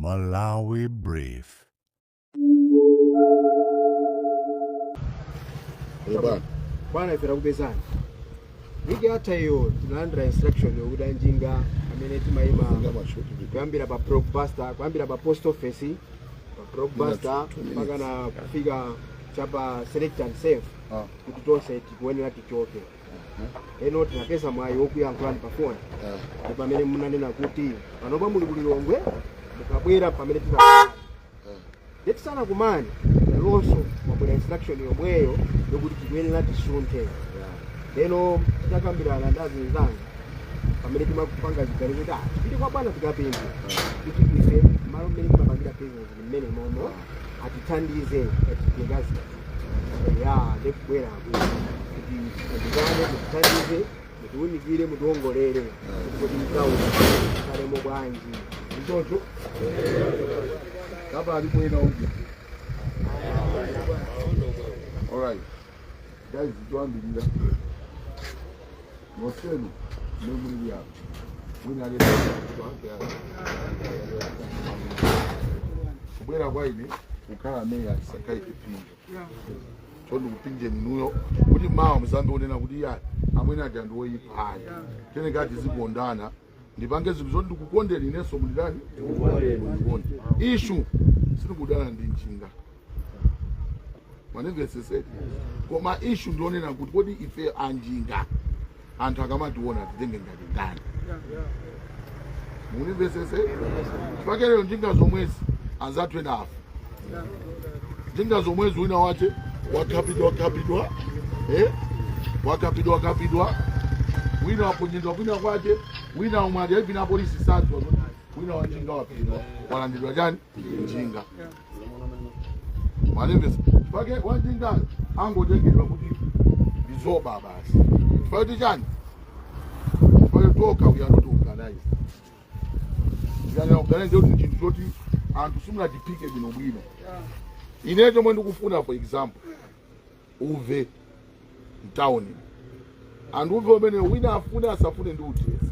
Malawi Brief. Bwana. Bwana, ife takupezani. Wiki yatha iyo tinalandira instruction yokuti anjinga amene timayima kuyambira pa Blockbuster, kuyambira pa post office, pa Blockbuster mpaka na kufika chapa Select and Save, kuti tonse tikuyenera tichoke. Eno tinapeza mwayi wokuyankhulani pa foni, ndi pamene munanena kuti panopa muli kulilongwe, mukabwera pamene tina tisanakumane. Lelonso mwabwera instruction yomweyo yokuti tikuyenera tisunthe. Lero titakambirana ndi azinzanga, pamene timapanga ziganizo kuti tipite kwa bwana tikapemphe kuti ife malo mmene timapangira business ndi mmene momo atithandize kachitikazi ya ndikubwera kuti tithandizane, mutithandize, mutiwunikire, mutiwongolere kuti kodi mtawuni kalemo bwanji. Mtoto kapa alipo ina uji. Alright. Guys, tuambirira. Mosenu nemuli yabo. Mwina ali kubwera kwa ine kukhala meya isakhale chipinjo. Chondi kupinje ninuyo kuti mawa muzambe unena kuti ya amwene ati anthu oyipa ayi. Tene ngati zikondana ndipange zinthu zoti ndikukondeni inenso mulidani mundikonde. Issue sitikudana ndi njinga, manimveseseti, koma issue ndionena kuti kodi ife anjinga anthu akamationa titenge ngati ndani? Munimvesese, chifukwa lero njinga zomwezi anzathu ena afa njinga zomwezi, wina wache wakhapidwa khapidwa, wakhapidwa khapidwa, wina waponyedwa kwina kwache, wina omwe ali even apolisi sadziwa kuti wina wanjinga waphedwa, walandidwa chani, njinga. Manimvesa, chifukwa wanjinga angotengedwa kuti ndizoba basi. Chifukwa kuti chani? Chifukwa toka we are not organized. Tikanena organized kuti chinthu choti anthu simunachipike bwinobwino. Ine chomwe ndikufuna, for example, uve mtawuni, anthu uve umene wina afune asafune ndi uthetsa.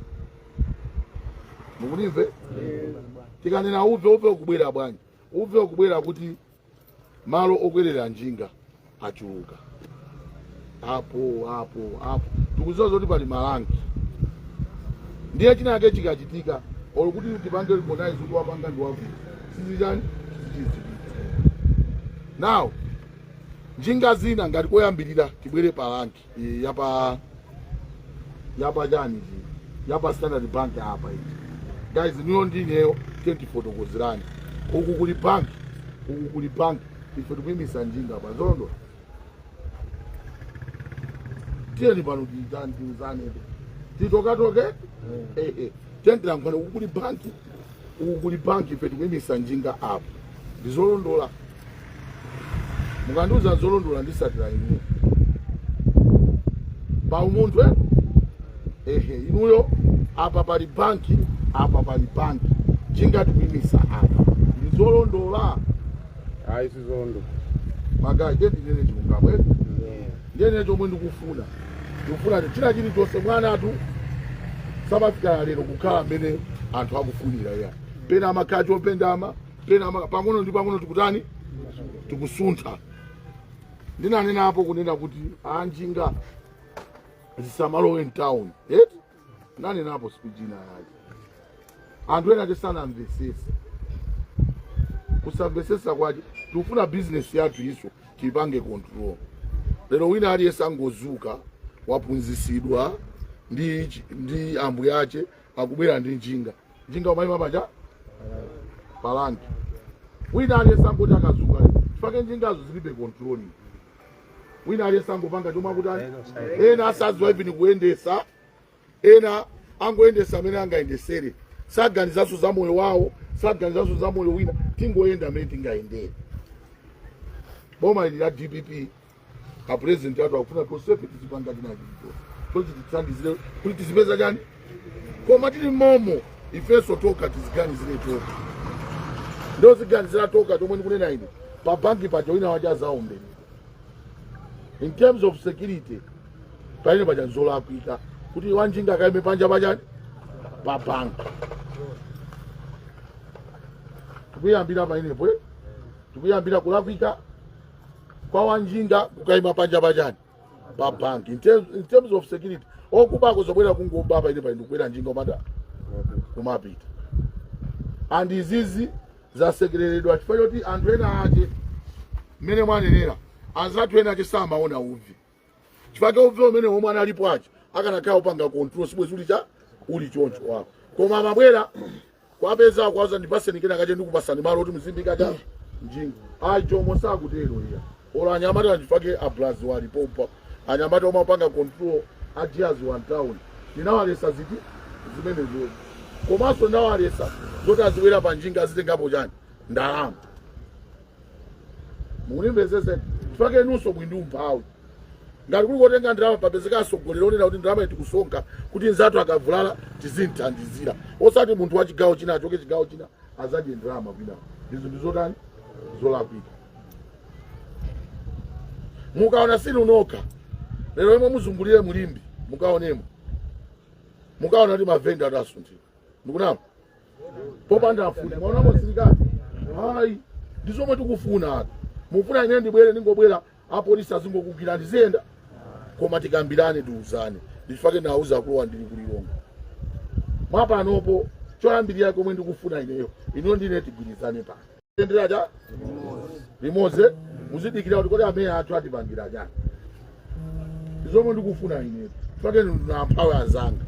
Mukunimve, tikanena uve, uve ukubwera bwanji? Uve ukubwera kuti malo okwerera njinga achuluka apo apo apo. Tikuziwa zoti pali ma rank, ndiye chinake chikachitika olo kuti tipange recognize kuti wapanga ndi wakuti sizichani, sichizitika. Now njinga zina ngati koyambirira tibwere pa rank yapa chani chi yapa Standard Bank apa ichi. Guys, niyo ndineyo tifotokozerani. Uku kuli bank, uku kuli bank, ife tikuyimisa njinga pa zolondola. Tiyeni pano tiyitani, tiuzane, titokatoke, ehe, tiyeni. Uku kuli banki, uku kuli banki, ife tikuyimisa njinga apa, ndizolondola? Mukandiuza zolondola, ndisatira inuyo pa umunthu, eh? Ehe, inuyo apa pali banki, apa pali banki, njinga tikuyimisa apa, ndizolondola? Hayi, sizondo. Ma guys, ndiye ndinene chilungamo, eh? Ndiyene chomwe ndikufuna, ndikufuna kuti china chilichonse mwana atu samafika lero kukhala mmene anthu akufunira ya pena amakhala chopendama pena pang'ono ndi pang'ono tikutani, tikusuntha. Ndinanenapo kunena kuti anjinga zisamalowe mtown eti, ndanenapo speech ina yake, anthu ena tisanamvesese. Kusamvesesa kwache tikufuna business yathu iso tiyipange control. Lero wina aliyense angozuka, waphunzisidwa ndi ambuye ache, akubwera ndi njinga, njinga umayima pacha pa rank. Wina aliyense angoti akazuka, chifukwa njingazo zilibe control, wina aliyense angopanga chomwe akuti. Ena asadziwa even kuyendesa, ena angoyendesa amene angayendesere, saganizanso za moyo wawo, saganizanso za moyo wina, tingoyenda amene tingayendere. Boma ili la DPP, a president athu akufuna tonsefe tizipanga china chilichonse choti tithandizire kuti tizipeza chani, koma tili momo ifenso toka tiziganizire toka, ndoziganizira toka. Chomwe ndikunena ine, pa banki paja wina waja azaomberedwa. In terms of security, paine paja nzolakwika kuti wanjinga akaime panja pachani, pa banki. Tikuyambira pamenepo, eh? Tikuyambira kulakwika kwa wanjinga kukayima panja pachani, pa banki. In terms of security, okubako zobwera kungoba paine paine ndikukwera njinga umata kumapita. And izizi zasekereredwa chifukwa choti anthu ena ake, mmene mwanenera, anzathu ena ake samaona uvi, chifukwa uvi umene omwe analipo aja akanakhala upanga control sibwezi uli cha uli choncho wako. Koma amabwera kwapeza kwaza, "Ndipaseni kena kache, ndikupasani malo oti muzimbika cha njinga." Ayi, jomo sakutero iya. Olo anyamata, ndifake ablazi walipopa, anyamata omwe apanga control ajiazi one town, ndinawalesa ziti zimenezo. Komanso ndinawalesa zoti azibwera pa njinga azitengapo chani, ndalama. Mukulimvesese? Chifukwa inunso mwindi umphawi. Ngati kuli kotenga ndalama, papezeka atsogoleri onena kuti ndalama tikusonkha kuti nzathu akavulala tizimthandizira, osati munthu wa chigawo china achoke chigawo china azadye ndalama kwina. Izo ndizotani, zolakwika. Mukaona sili unokha lero imwe muzungulire mulimbi, mukaonemo, mukaona kuti mavenda adasunthika. Ndikunama? Popanda mfuti mwaonamo msilikali? Hayi, ndizomwe tikufuna atu. Mufuna ine ndibwere, ndingobwera, apolisi azingokugwira, ndiziyenda? Koma tikambirane, tiuzane. Ndifake nauza akulowa ndili kulilongo mwapanopo. Choyambirira komwe ndikufuna ineyo, ino ndine tigwirizane pano, tendera cha limodzi, muzidikira kuti kodi amene athu atipangira chani. Zomwe ndikufuna ineyo, fake ndinamphawi anzanga,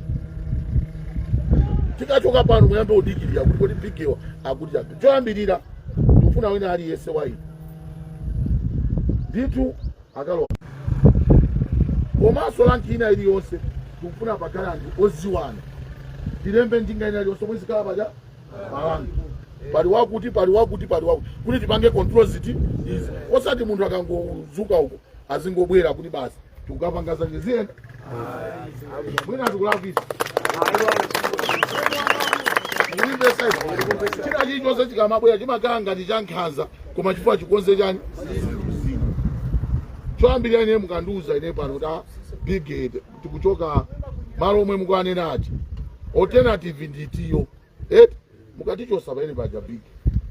tikachoka pano muyambe kudikirira kuti kodi bigewa akuti chani. Choyambirira ndikufuna wina aliyense wa ine ndithu akalowa, komanso rank ina iliyonse, tikufuna pakhale anthu oziwana. Tilembe njinga ina iliyonse omwe zikhala paja pa rank, pali wakuti, pali wakuti, pali wakuti, kuti tipange control ziti izi, osati munthu akangozuka uko azingobwera kuti basi tikukapanga zanje. Ziyenda? Mwina tikulakwisa. Mukulimvesa? China chilichonse chikamabwera chimakhala ngati cha nkhanza, koma chifukwa chikonze chani. Choyambirira ine mukandiuza ine pano ta big, tikuchoka malo omwe mukuanena ati alternative nditiyo, eti mukatichosa paene paja big,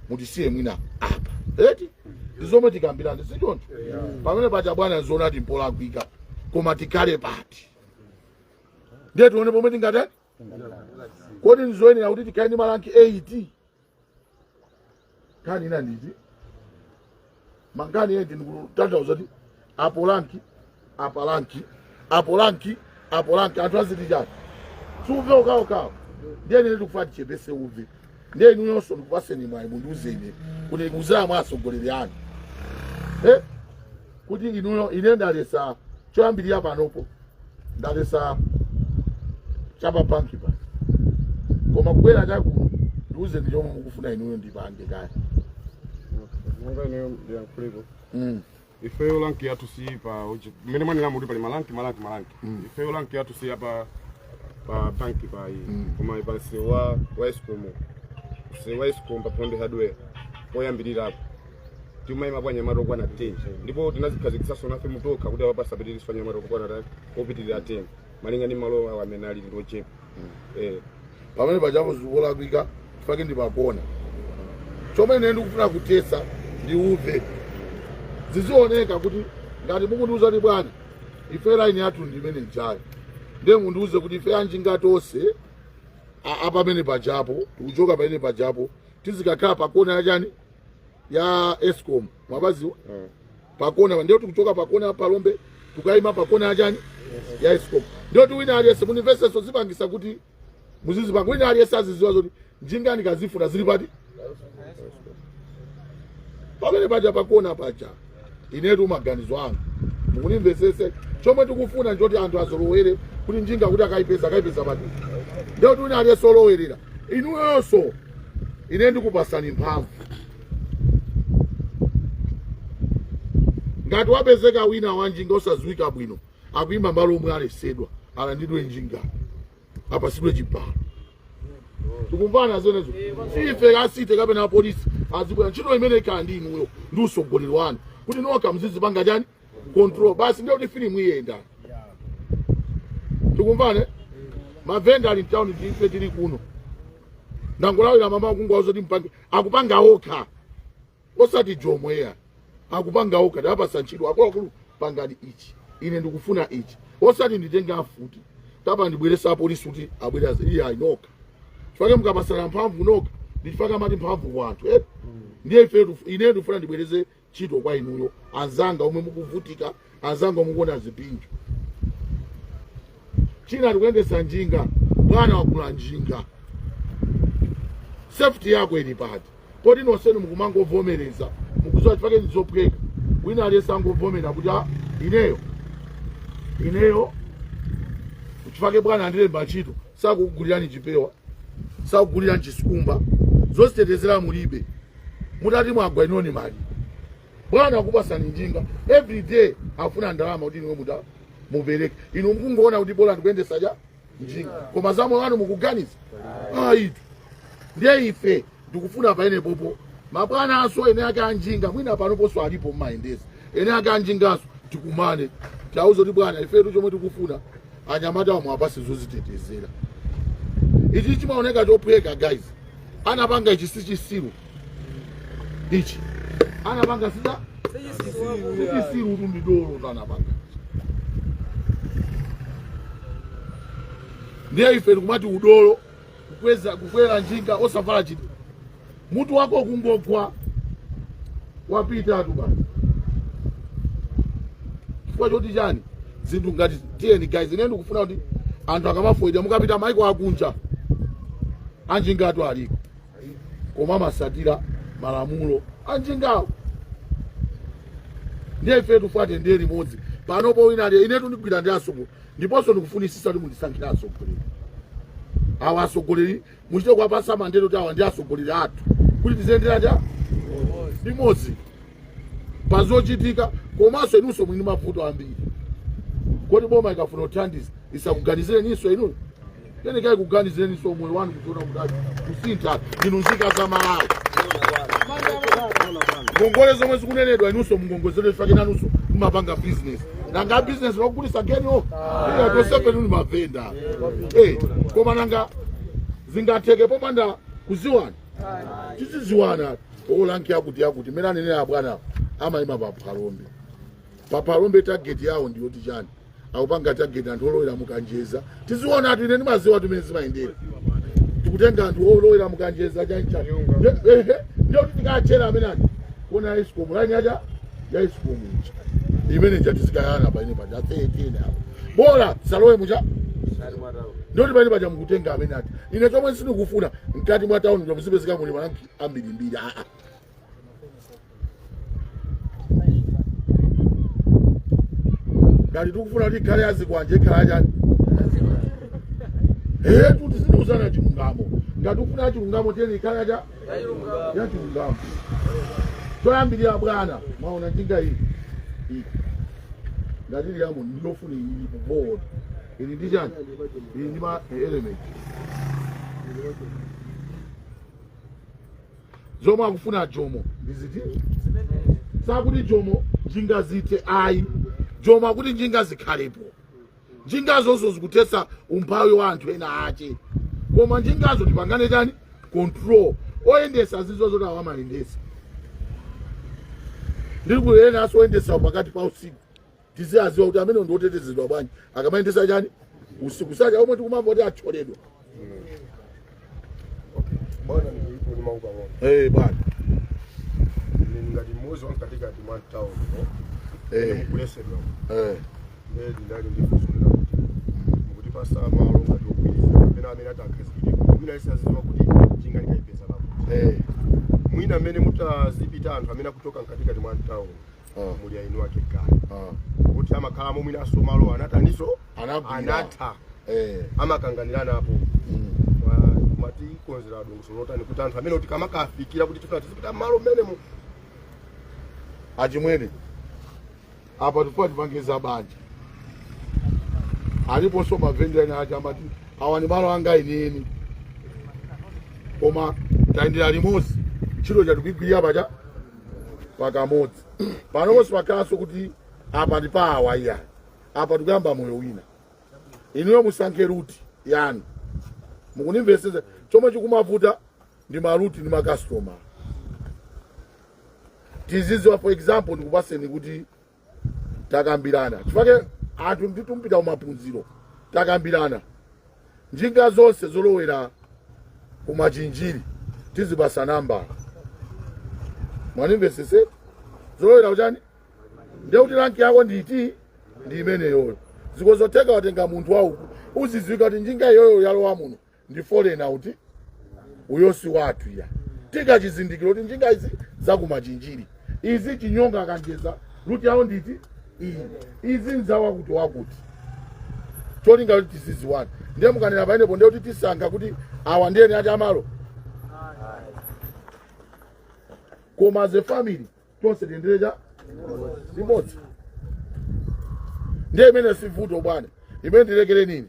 mutisiye mwina apa, eti ndizomwe tikambirane, sichoncho? Pamene paja bwana, nzoona ati mpolakwika, koma tikhale pati? Ndiye tione pomwe tingatani. Kodi ndizoyenera kuti tikhale ndi ma rank 8? Nkhani ina nditi mangani 8, ndikutanthauza kuti apo rank, apa rank, apo rank, apo rank, anthu aziti chani? Siuve ukawokawo. Ndiye ine ndikufuna tichepese uve. Ndiye inuyonso ndikupaseni mwayi, mundiuzeni kuti kuzera mwa atsogoleri anu, eh? Kuti inuyo, ine ndalesa choyambirira panopo, ndalesa chapa banki pa, koma kubwera chakuno, ndiuzeni chomwe mukufuna inuyo ndipange kaya. Monga ineyo ndiyankhulepo. Ifeyo rank yathu si pa mmene mwanena muti pali ma rank, ma rank, ma rank. Ifeyo rank yathu si apa pa banki pa iyi, koma pa msewu wa Escom, msewu wa Escom pa Phondo Hardware poyambirirapo, timayima anyamata okwana 10, ndipo tinazikhazikitsanso nafe mutokha kuti apa pasapitiriso anyamata okwana tani, opitirira 10, malinga ndi malo awo amene ali ndi ochepa, eh. Pamene pachapo zikulakwika, chifukwa ndipakona. Chomwe ine ndikufuna kuthetsa ndi uve. Zizioneka kuti ngati mukundiuza kuti bwana, ife line yathu ndi imene ijayo, ndiye mundiuze kuti ife anjinga tonse apamene pajapo tikuchoka pamene pajapo, tizikakhala pakona yachani, ya Escom, mwabaziwa? Pakona, ndiyo tikuchoka pakona Palombe, tukayima pakona yachani, ya Escom. Ndiyo ti wina aliyense munimvesenso, zipangisa kuti muzizipanga, wina aliyense aziziwa zoti njinga ndikazifuna zili pati, pamene paja pakona paja. Inetu maganizo anga, mukunimvesese, chomwe tikufuna nchoti anthu azolowere kuti njinga kuti akayipeza, akayipeza pati. Ndiyo kuti wina aliyense olowerera, inuyonso ine ndikupasani mphamvu. Ngati wapezeka wina wanjinga osadziwika bwino akuyima malo omwe alesedwa, alandidwe njinga, apasidwe chibalo. Tikumvana zimenezo? Sife asite kapena apolisi azibwera. Ntchito imene ikhala ndi inuyo ndi usogoleri wanu kuti nokha muzizipanga chani, control basi. Ndiyo kuti filimu iyenda. Tikumvane? Mavenda ali mtown, ndife tili kuno. Ndangolawira mama kungowauza kuti mpange, akupanga okha, osati Jomo eya, akupanga okha. Ndapasa ntchito akuluakulu, pangani ichi, ine ndikufuna ichi, osati nditenge afuti tapa ndibweresa apolisi kuti abwera, iye ayi, nokha. Chifukwa mukapasana mphamvu nokha, ndichifukwa amati mphamvu kwa anthu, eh? Ndiye ife ine ndikufuna ndibwereze ntchito kwa inuyo anzanga omwe mukuvutika, anzanga omwe mukuona zipinjo. China, tikuyendesa njinga, bwana wagula njinga, safety yako ili pati? Poti nonsenu mukumangovomereza, mukuziwa chifukwa ndizophweka. Wina aliyense angovomera kuti, "Ah, ineyo chifukwa bwana andilemba ntchito." Sakukugulirani chipewa, sakugulirani chisikumba, zozitetezera mulibe. Mutati mwagwa inoni mali bwana akupasani njinga, every day afuna ndalama kuti inuwe muta mupereke. Inu mukungoona kuti bola ndikuyendesa ja njinga, koma za moyo wanu mukuganiza ayitu. Ndiye ife ndikufuna paene popo mabwana aso ene ake anjinga, mwina panoponso alipo mmayendesa ene ake anjingaso, tikumane tiauze kuti bwana, ifetu chomwe tikufuna anyamata amwe apase zozitetezera. Ichi chimaoneka chophweka, guys. Anapanga ichi si chisiru, ichi anapanga sida sichisiru tu, ndi dolo tu anapanga. Ndiye ife tikumati udolo kukweza kukwera njinga osavala chiti, mutu wako kungogwa wapita tu basi. Chifukwa choti chani? Zinthu ngati, tiyeni guys, ine ndikufuna kuti anthu akamafoida, mukapita maiko akunja anjingatu aliko, koma amasatira malamulo anjingawo. Ndiye ife tufate ndiye limodzi panopo wina ali inetu ndigwira ndi asogolo, ndiponso ndikufunisisa kuti mundisankhire asogoleri. Awa asogoleri muchite kuwapasa mandate kuti awa ndi asogoleri athu, kuti tiziyendera cha limodzi pazochitika. Komanso inunso mwini mavuto ambiri, kodi boma ikafuna kuthandiza isakuganizireninso inuyo? Yenekayi kuganizireninso moyo wanu kuziona kuti kusintha, ndinu nzika za Malawi. Ngongole zomwe zikunenedwa, inunso mungongozedwe chifukwa nanunso mumapanga business. Nanga business lokugulisa geniyo iya tosefe nuni mavenda, eh, koma nanga zingatheke popanda kuziwana? Tiziziwana olanki akuti akuti mene anenera bwana amayima pa Phalombe. Pa Phalombe target yawo ndiyoti chani? Akupanga target anthu olowera mukanjeza. Tiziona atu, ine ndimaziwa timene zimayendera. Tikutenga anthu olowera mukanjeza chanichani, ehe, ndiyo kuti tikachera amene aja kuona ESCOM line yaja ya ESCOM ija imene ija tizikayana paine paja 13 apo, bola tisalowe mucha, ndiyoti paine paja mukutenga amene ati. Ine chomwe sindikufuna, mkati mwa town muzipezeka muli maranki ambirimbiri, aa. Ngati tikufuna kuti ikhale azikwanje, ikhala achani? Eh, kuti ziniuzana chilungamo. Ngati tikufuna chilungamo, tiyeni ikhale acha ya chilungamo. Choyambirira bwana, mwaona njinga iyi iyi ngati ili yamo, ndiyofuna iyi board ili ndi chani, ili ndi ma element zomwe akufuna Jomo ndiziti. Sakuti Jomo njinga zite, ayi. Jomo akuti njinga zikhalepo. Njingazozo zikuthetsa umphawi wa anthu ena ache, koma njingazo tipangane chani? Control. Oyendesa zizo zoti awo amayendesa, ndiri kuyenaso oyendesa pakati pa usiku, tiziaziwa kuti amene ndiotetezedwa bwanji akamayendesa chani usiku, sacha omwe tikumamva kuti acholedwa. Bwana, ndikuipo mawu pang'ono. Eh, bwana. Ine ngati mmodzi wa mkatikati mwa town no mukulesedwa. Ndiye ndinali ndifunso kuti mukutipasa malo ngati ogwirizana kapena amene atakhazikike, mwina alisaziwa kuti njinga ndikayipeza pakuti mwina amene mutazipita anthu amene akuchoka mkatikati mwa town muli ainu ake kale kuti amakhalamo, mwinaso malo anataniso? Anagwira. Anatha. Amakanganirana apo. Matikonzera dongosolo lotani kuti anthu amene kuti kamakafikira kuti tifuna tizipita malo mmenemo? Achimwene, apa tifuna tipange za banja. Aliponso mavenda ena achi amati awa ni malo anga ineni, koma tayendera limodzi, ntchito chatikuigwirira pacha pakamodzi. Panoponso pakhalanso kuti apa ndi pa awa, iya, apa tikuyamba moyo wina. Inuyo musankhe route yanu. Mukunimvesesa? Chomwe chikumavuta Ndi ma route ndi makastoma tiziziwa. For example, ndikupaseni kuti takambirana, chifukwa anthu nditumpita kumaphunziro, takambirana njinga zonse zolowera kumachinjiri tizipasa nambala. Mwanimvesese? Zolowera kuchani? Ndiye kuti rank yako nditi ndi imeneyoyo. Zikozotheka watenga munthu wauku, uzidziwika kuti njinga iyoyo yalowa muno ndi foreigner, kuti uyo si wathu ya. Tika chizindikiro kuti njinga izi zakumachinjiri, izi Chinyonga, Akanjeza, route yawo nditi iyi, izi nzawakuti wakuti, cholinga kuti tiziziwana. Ndiye mukanena pamenepo, ndiye kuti tisankha kuti awa ndiyeni ati amalo, koma as a family tonse tiyendere cha limodzi. Ndiye imene sivuto bwana, imene ndilekere nini,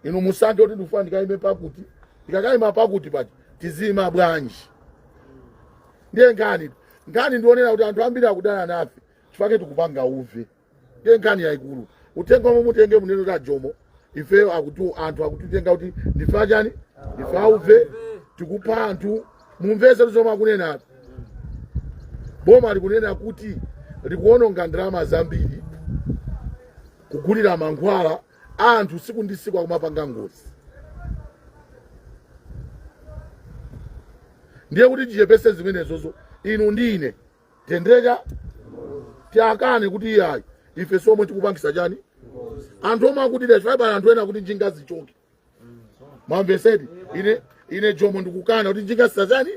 inu musankhe kuti ndikufuna ndikayime pakuti, ndikakayima pakuti paja tiziyima bwanji. Ndiye nkhani ndionera kuti anthu ambiri akudana nafe chifukwa tikupanga uve. Ndiye nkhani yayikulu, uthenga omwe mutenge munene kuti ajomo ifeyo akuti anthu akutitenga kuti ndife achani, ndife auve, tikupha anthu. Mumvese zomwe akunena. Boma likunena kuti likuononga ndalama zambiri kugulira mankhwala anthu siku ndi siku akumapanga ngozi. Ndiye kuti tichepese zimenezozo, inu ndi ine tendeka tiakane kuti iyayi, ife somwe tikupangisa chani anthu omwe akutida, chifukwa pali anthu ena kuti njinga zichoke. Mwamvesedi? Ine Jomo ndikukana kuti njinga zisachani,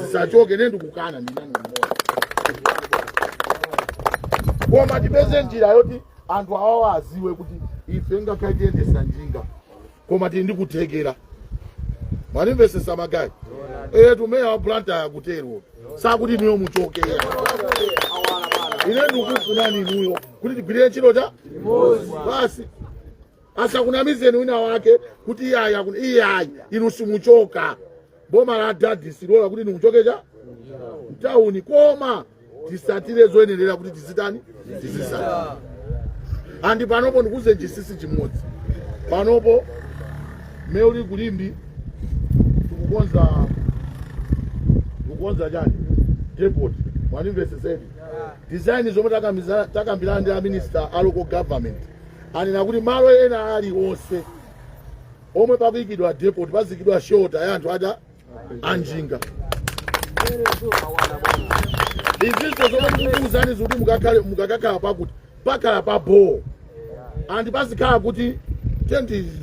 zisachoke. Ine ndikukana, ndinani mmodzi, koma tipeze njira yoti anthu awawa aziwe kuti ife ngakhale tiyendesa njinga, koma tili ndi kuthekera. Mwanimvesesa ma guys? Tumeya wa Blantyre akutero, sakuti inuyo muchokera. Ine ndikufunani inuyo kuti tigwirire ntchito cha basi. Asakunamizeni wina wake kuti iyayi, iyayi, inu simuchoka. Boma la dadi silola kuti inu muchoke cha mtawuni, koma tisatire zoyenerera kuti tizitani, tizisatira. And panopo ndikuze chinsinsi chimodzi. Panopo meuli kulimbi tikukonza chani, depot. Mwanimvesesedi? Design zomwe takambirana ndi a minister a local government anena kuti malo ena aliwonse omwe pakuyikidwa depot pazikidwa shelter ya anthu aja anjinga. Izinso zomwe ndikukuwuzani zikuti mukakakhala pakuti pakhala pa ball and pazikhala kuti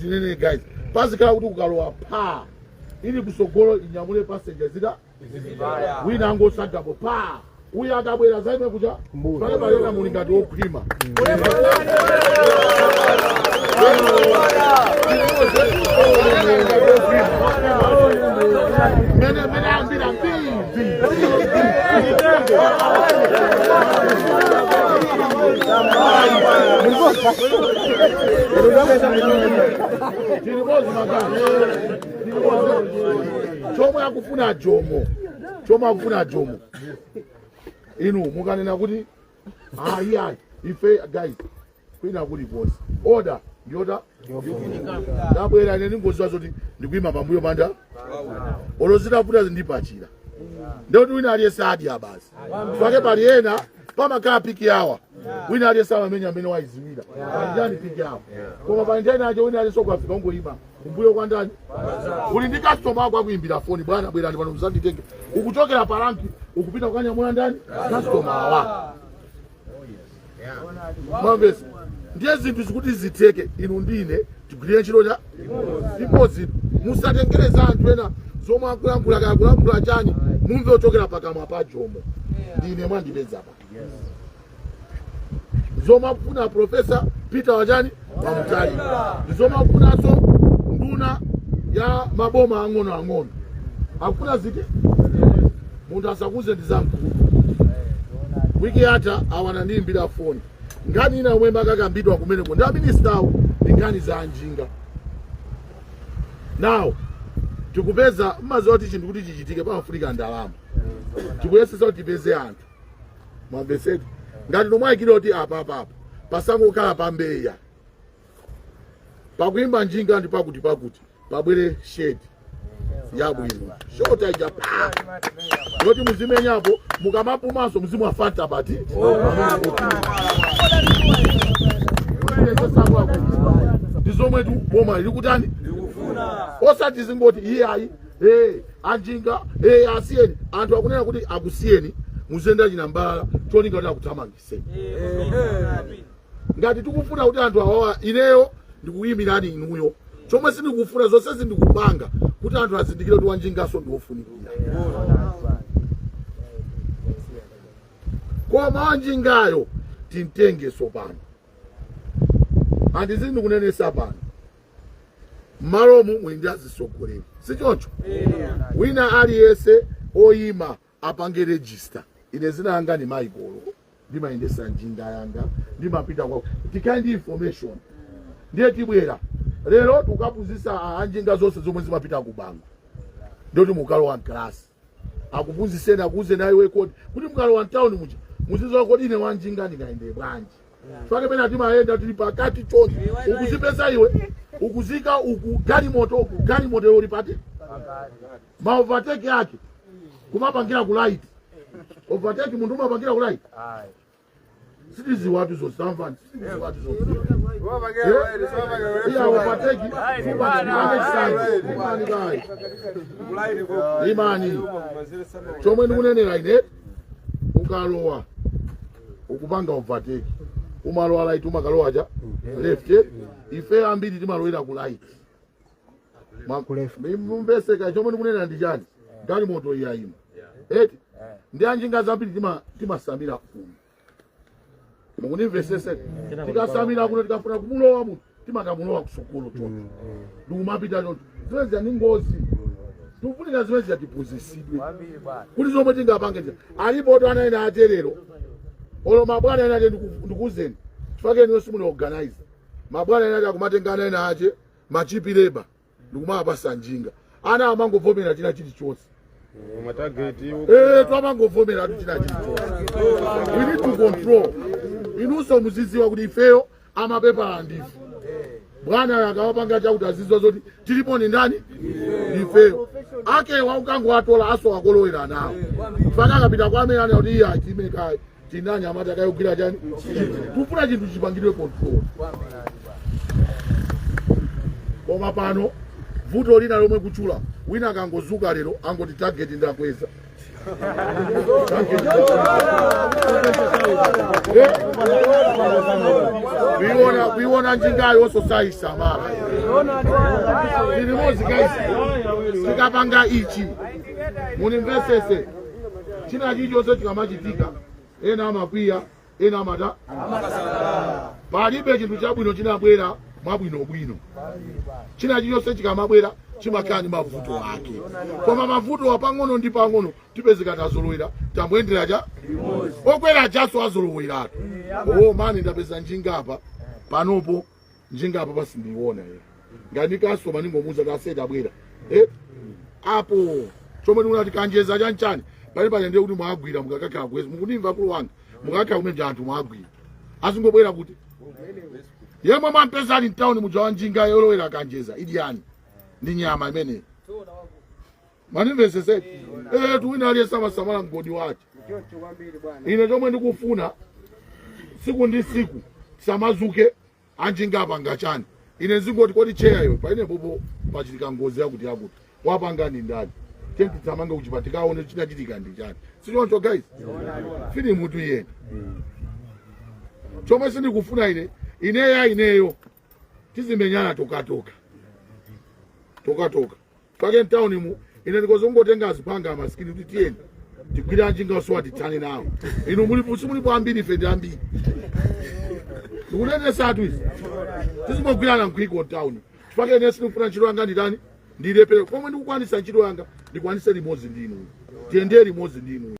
tinene guys, pazikhala kuti kukalowa pa ili kusogolo inyamule passenger zita wina angosagapo pa uyu akabwera zaime kucha pale palena muli ngati wokhwima. Mene ambira mbivi. Tilimozi magani, tilimozi. Chomwe akufuna Jomo, chomwe akufuna Jomo, inu mukanena kuti ayi ayi, ife guys kwina kulikonse order ndiyota ndabwera, ine ndingoziwa zoti ndikuyima pambuyo panda olo zitavuta zindipachira, ndekuti wina aliyense adya basi. Pake pali ena pamakhala peak hour, wina aliyense amamenya amene wayiziwira pali ndani peak hour, koma pali ndani acho wina aliyense ukafika ungoyima kumbuyo kwa ndani, uli ndi customer wako akuyimbira foni, "Bwana, bwerani pano muzanditenge." Ukuchokera pa rank ukupita kukanyamula ndani, customer awa. Mwamvesa? Ndiye zinthu zikuti zitheke, inu ndine tigwirire ntchito cha limodzi. Musatengereza anthu ena zomwe akulankhula, kaya kulankhula chani. Mumve ochokera pakamwa pa Jomo, ndine mwandipeza pa zomwe akufuna Professor Peter wachani wamutali, ndi zomwe akufunanso nduna ya maboma ang'ono ang'ono akufuna ziti. Munthu asakuze ndi zamkulu. Wiki yatha awana ndiyimbira foni, nkhani ina yomwe makakambidwa kumeneko ndi aministawo ndi nkhani za njinga. Now tikupeza mmaziwa kuti chinthu kuti chichitike pamafunika ndalama. Tikuyesesa kuti tipeze anthu. Mwamveseti? Ngati nomwayikira kuti apa apa apa pasangokhala pambeya pakuimba njinga ndi pakuti pakuti pabwere shed. Yabwino shota ija pa yoti muzimenyapo, mukamapumanso muzimwafanta pati. Ndizomwe tu boma lili kutani, osati zingoti iye ayi, anjinga, asiyeni. Anthu akunena kuti akusiyeni muziyenda chinambala, cholinga kuti akuthamangiseni. Ngati tikufuna kuti anthu awawa, ineyo ndikuyimirani inuyo, chomwe sindikufuna, zonse zindikupanga kuti anthu azindikire kuti wanjingaso ndiofunikira, koma wanjingayo timtengeso pano. Andizi ndikunenesa pano, mmalomu muli ndi azisogoleri, si choncho? Wina aliyense oyima apange register. Ine zina yanga ni Michael, ndimayendesa njinga yanga, ndimapita kwa tikhale ndi information. Ndiye tibwera lero tukaphunzitsa anjinga zonse zomwe zimapita ku Bango, ndoti mukalowa mkalasi akuphunzitseni, akuuzeni highway code, kuti mukalowa mtown muja muzidziwa kodi ine wanjinga ndingayende bwanji. Fake pena timayenda tili pakati chonse, ukuzipeza iwe ukuzika uku galimoto uku galimoto uli pati, ma overtake ake kumapangira ku right. Overtake munthu umapangira ku right? Sitiziwatu zonse, tamvani, sitiziwatu zonse. Iya, overtake imani kai imani. Chomwe ndikunenera ine, ukalowa ukupanga overtake umalowa right, umakalowa cha left. Ife ambiri timalowera ku right. Mumveseka chomwe ndikunena ndi chani? Galimoto iyayima eti, ndi anjinga zambiri timasamira kuno, mukundimvesese? Tikasamira kuno, tikafuna kumulowa munthu timakamulowa kusukulu choncho, ndikumapita choncho. Zimene zija ndi ngozi. Tikufunika zimene zija tiphunzitsidwe kuti zomwe tingapange zija. Alipo to ana ena aterero, olo mabwana ena ake, ndikuuzeni chifukwa eniyo simuli organize. Mabwana ena ake akumatenga ana ena ache ma cheap labour ndikumawapasa njinga, ana amangovomera china chilichonse. Ma target. Twamangovomera tu china chilichonse. We need to control. Inunso muzidziwa kuti ifeyo amapepala ndife bwana, akawapanga chakuti azidziwa zoti tilipo ni ndani, ndifeyo. Akewa ukangowatola aso akolowera nawo, fana akapita kwa amene ana kuti iye achime kayi tinani amati akayogwira chani. Tufuna chinthu chipangidwe control. Koma pano vuto lina lomwe kuchula, wina akangozuka lero angoti target ndakweza. Target kuiona kuiona njingayo ososaisamala tilimozi guys. Tikapanga ichi, munimvesese, china chilichonse chikamachitika ena amakwiya, ena amata. Palibe chinthu chabwino chinabwera mwabwinobwino. China chilichonse chikamabwera chimakhala ndi mavuto ake, koma mavuto apang'ono ndi pang'ono tipezeka tazolowera, tambuyendera cha okwera chaso azoloweratu. Oh mani, ndapeza njinga apa panopo, njinga apa pasindiiona ye, ngati kasoma ningomuza kaseta bwera apo. Chomwe ndikunati kanjeza chanchani pali pali, ndiye kuti mwagwira mukakakhala kwezi, mukundimva kulu wanga, mukakhala kumene anthu mwagwira azingobwera kuti yemwe mwampeza ali mtawuni muja wa njinga yolowera kanjeza, idyani ndi nyama imeneyi. Manimvesese tuwina aliyense amasamala mgodi wake. Choncho kwambiri bwana. Ine chomwe ndikufuna, siku ndi siku samazuke anjinga apanga chani, ine nzingoti kodi cheyayo paine popo pachitika ngozi yakuti yakuti, wapanga ni ndani? Tithamange kuchipatala tikaone chinachitika ndi chani. Sichoncho guys? Filimu tuyenda. Chomwe sindikufuna ine, ineya ineyo tizimenyana tokatoka tokatoka pake mtawuni mu. Ine ndikozongotenga azipanga amasikini kuti tiyeni tigwire anjinga osowa tithane nawo. Inu mulipo, simulipo ambiri, ife ndi ambiri. Ndikunenesa izi, tizingogwirana mkwiko mtawuni. Chifukwa ine sindikufuna ntchito yanga nditani, ndilepere. Pomwe ndikukwanisa ntchito yanga ndikwanise limodzi ndi inu, tiyendere limodzi ndi inu.